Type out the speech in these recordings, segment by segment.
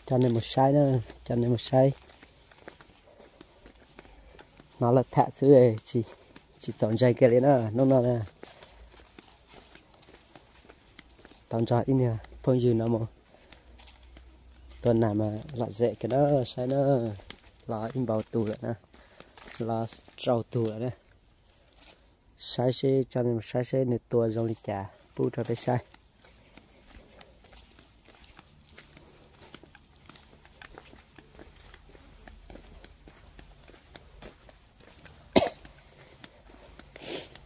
Coj nej mus saib na, coj nej mus saib. Hnov lawv tham xwb, tsis txaus ntseeg kiag li na hnub no na. Tau nrog ib niag phooj ywg no mus tua nas mas lom zem kiag na, saib na. Los ib npau tus lawm na, los rau tus lawm na. Saib seb, coj nej mus saib seb nws tua zoo li cas pub rau peb saib.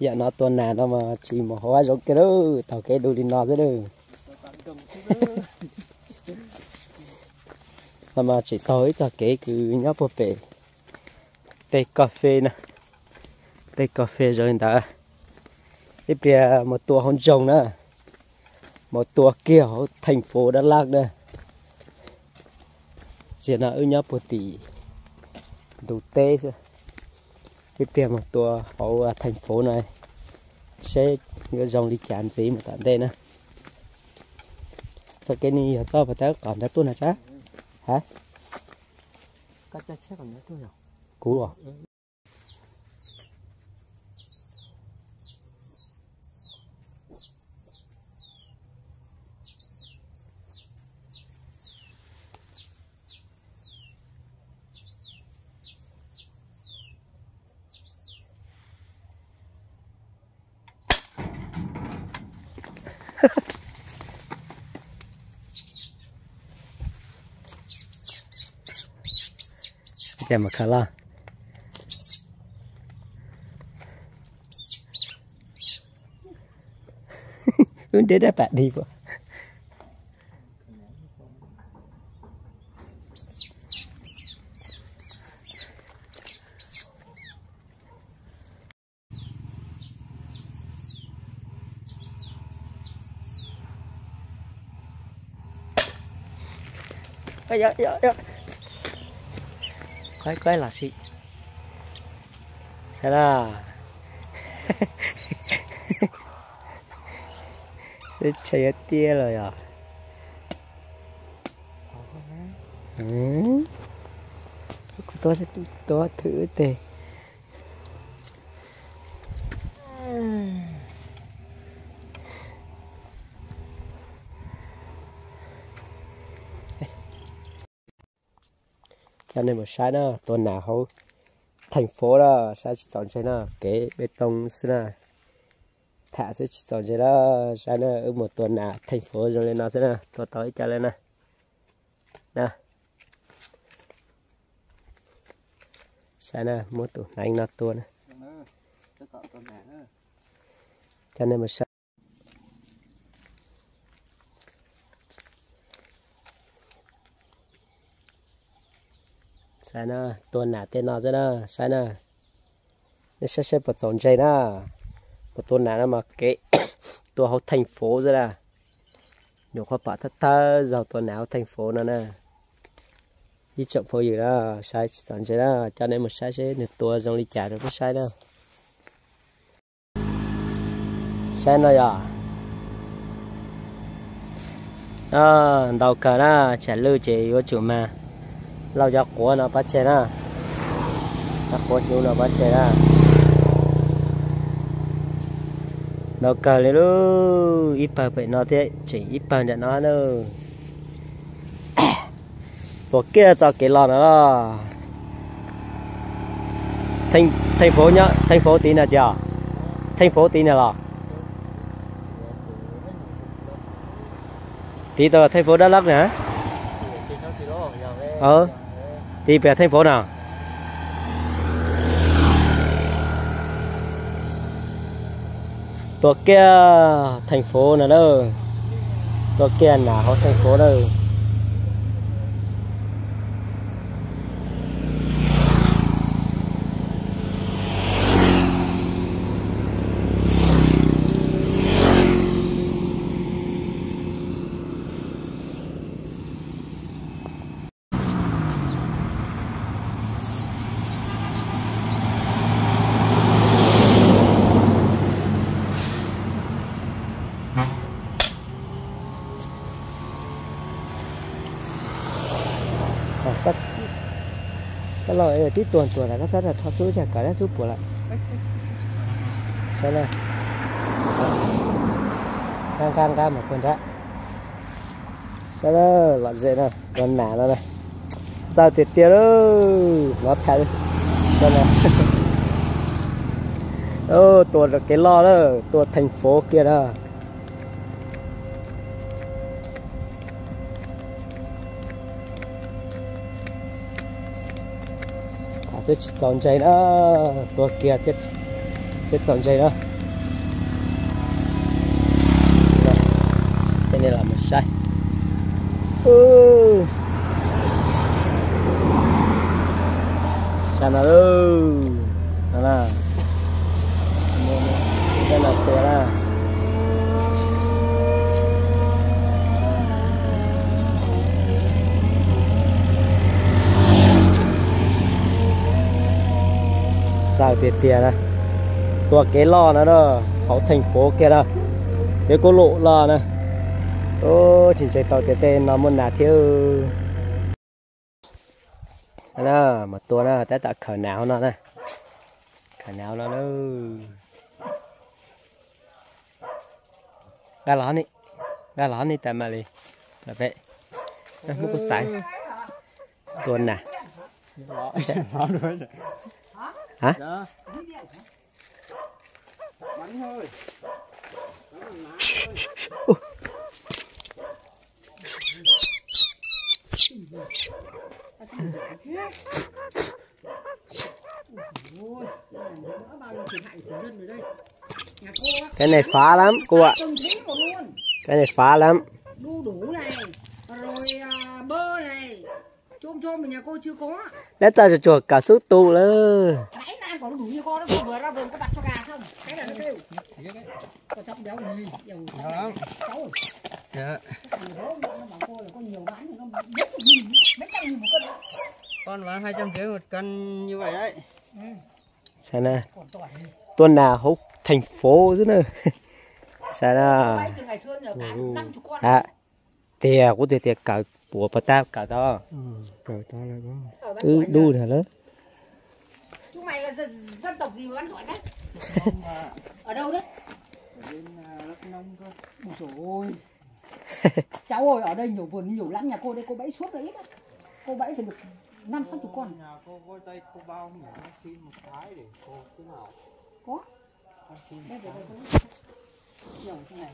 Yam no tua nas no mas tsis mus hauv hav zoov kiag lauj, taug kev dub li no xwb lauj. No mas tseem taug ib txoj kev kws nyob puag pem tej kas fes na, tej kas fes zoo li ntawd. Ib pliag mus tua hauv nroog na, mus tua kiag hauv theej fuv Dab Laj na. Txij no wb nyob puag tim ntug teb xwb, ib pliag mus tua hauv theej fuv no seb yuav zoo li cas ntxiv mus tom ntej na. Txoj kev no yog txoj pas tawb qos nrad tuaj na sab. Ha, kuv los. Ces mus khaws los. Wb nrhiav dab pam dig puas. Qaib qaib los sis saib na. Teb chaws yuav tiaj los yog. Kuv tuaj, tuaj thwm tes. Coj nej mus saib na, tua nas hauv theej fuv na, saib tsis txaus ntseeg na, kev peb tooj xwb na. Tham xwb tsis txaus ntseeg na, saib na, wb mus tua nas theej fuv zoo li no xwb na, tua tau ib co li na. Na, saib na, muab tus hneev no tua na. Coj nej mus saib. Saib na, tua nas tej no xwb na, saib na. Nej saib saib puas txaus ntseeg na. Mus tua nas no mas kev tua hauv theej fuv xwb na. Nyuam qhuav pom thawj thawj zaug tua nas hauv theej fuv no na. Ib tsoom phooj ywg na, saib tsis txaus ntseeg na, coj nej mus saib seb nws tua zoo li cas rau peb saib na. Saib no yog ntau kawg na, tsam lwj ces yuav tsum mag lauj cov quav no pov tseg na. Cov quav hnyuv no pov tseg na. Ntau kawg li lauj, ib pawg pem no thiab tseem ib pawg nram no na. Tuav kiag txoj kev los no los. Theej fuv nyob, theej fuv tid no tsis os? Theej fuv tid no los? Tid tau theej fuv Dab Laj na. Tid pem theej fuv no. Tuav kiag theej fuv no lawm. Tuav kiag nas hauv theej fuv lawm. Los tib tuag tuag tas koj txhob rho xub, tsam kawm dab xub puas lawm. Saib na, nqa nqa nqa mas puag nrad. Saib na, lom zem no, tua nas no na. Txawj tiag tiag lauj, hnov tham. Tua rau kev loj lawm, tua theej fov kiag na. Tham xwb tsis txaus ntse na, tua kiag thiab txaus ntse na. Tej no los mus saib. Saib no, no na, tej no tua na. Txawj tiag tiag na. Tua kev loj no na, hauv theej fov kiag na. Kev kuj lum los na. Tsis ntse tau tias tej no muaj nas thiab. Mas tua na, tab tom khawm nas hauv no na. Khawm nas hauv no na. Nqa los, nqa los hov ni tas mam li. Peb muab kuv txaiv. Tua nas. Cái này phá lắm cô ạ. Cái này phá lắm. Neb txawj tsuag tsuag kawm xub tu lawm. Con bán hai trăm rưỡi một cân như vậy đấy. Saib na, tua nas hauv theej fov xwb na. Saib na. Tias kuv tias tias kawm puas pas tab kawm tau. Wb dub na lawm. Cháu ơi, ở đây nhiều vườn nhiều lắm, nhà cô đây cô bẫy suốt rồi ít á. Cô bẫy phải được năm sáu chục con. Nhà cô có dây cô bao nhiêu nó xin một cái để cô cứ bảo. Có. Con xin một cái. Nhiều thế này,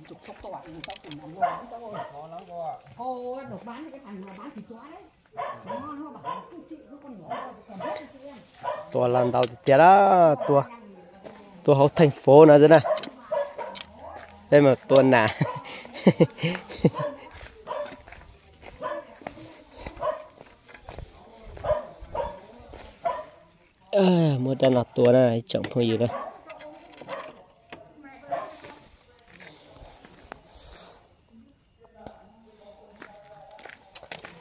chục chục to, nhiều cháu cùng nằm luôn, cháu ơi. Khó lắm cô ạ. Cô nộp bán cho cái thằng mà bán thịt chó đấy. Nó, nó bảo là cứ chịu cái con nhỏ thôi, còn hết cho chị em. Tua los ntau tiag tiag lawm, tua, tua hauv theej fov no xwb na. Peb mas tua nas. Muab rab no tua na ib tsoom phooj ywg na.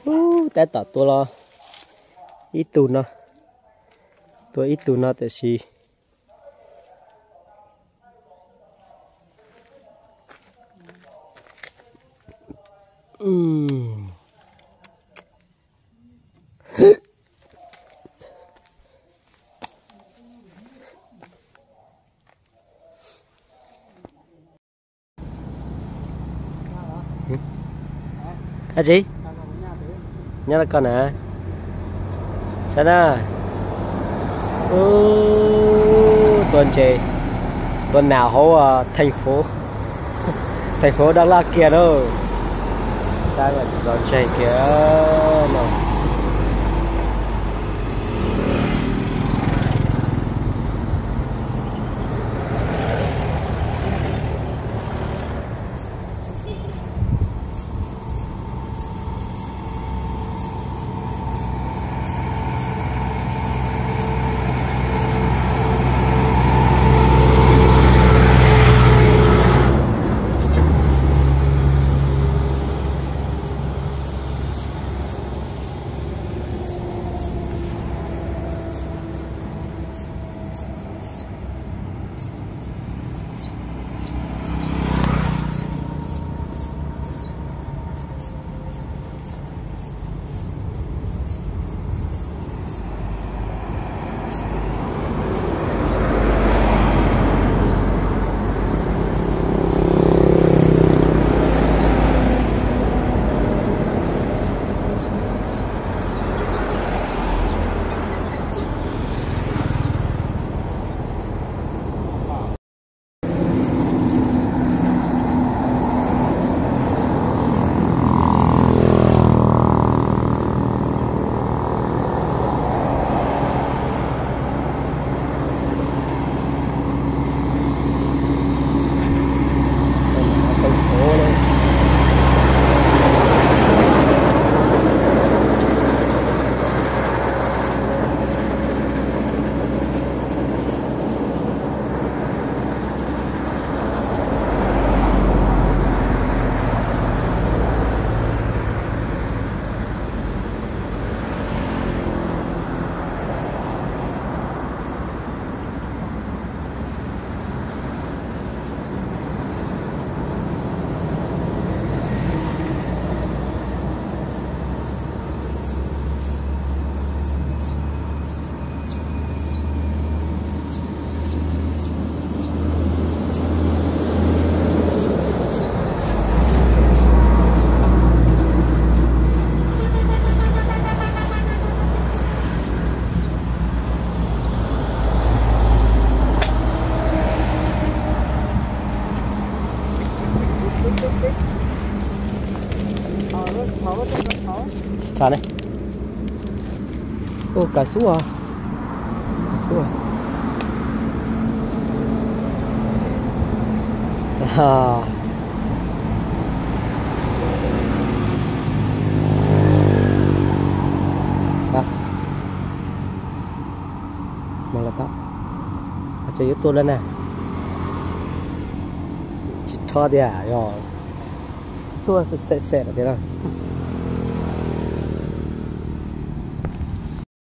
Ub, tab tom tua los ib tug no, tua ib tug no tiam sis Dab tsi? Nyob no koj na. Saib na. Ub, tua ntses, tua nas hauv thành phố, thành phố Đắk Lắk kiag na. Saib mas tsis txaus ntseeg kiag no. Tsis tshav ne. Ua kav xub, kav xub. Tseem yuav tuaj lawm na. Tsis rho tias yog xub xem xem tias na.